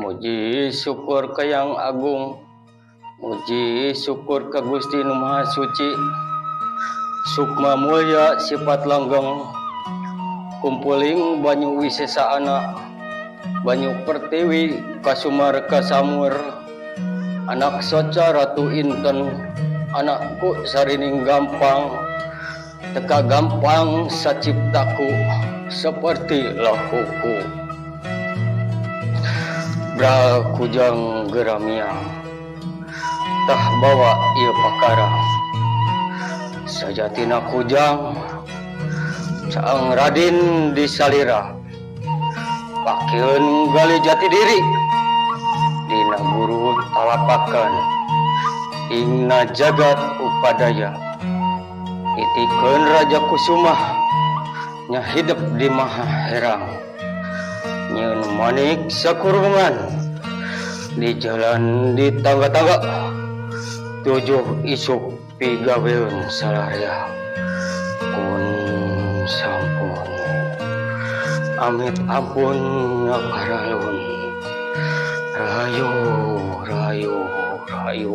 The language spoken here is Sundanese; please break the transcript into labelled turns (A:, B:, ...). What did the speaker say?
A: Muji syukur ka Yang Agung, muji syukur ka Gusti Nu Maha Suci. Sukma mulya sifat langgeng, kumpuling banyu wisesaana, banyu pertiwi kasumar kasamur, anak soca Ratu Inten, anakku sarining gampang, teka gampang saciptaku seperti lakuku. Bral kujang geramiang, tah bawa ieu pakara. Sajatina kujang, caang Radin di salira, pakeun gali jati diri, dina guru talapakan, ingna jagat upadaya, itikeun Raja Kusumah, nya hidep di maha herang, nyeun manik sakurungan, di jalan di tangga-tangga, tujuh isuk pigaweun salarea kun sampun amit ampun ngakaralun rahayu rahayu rahayu.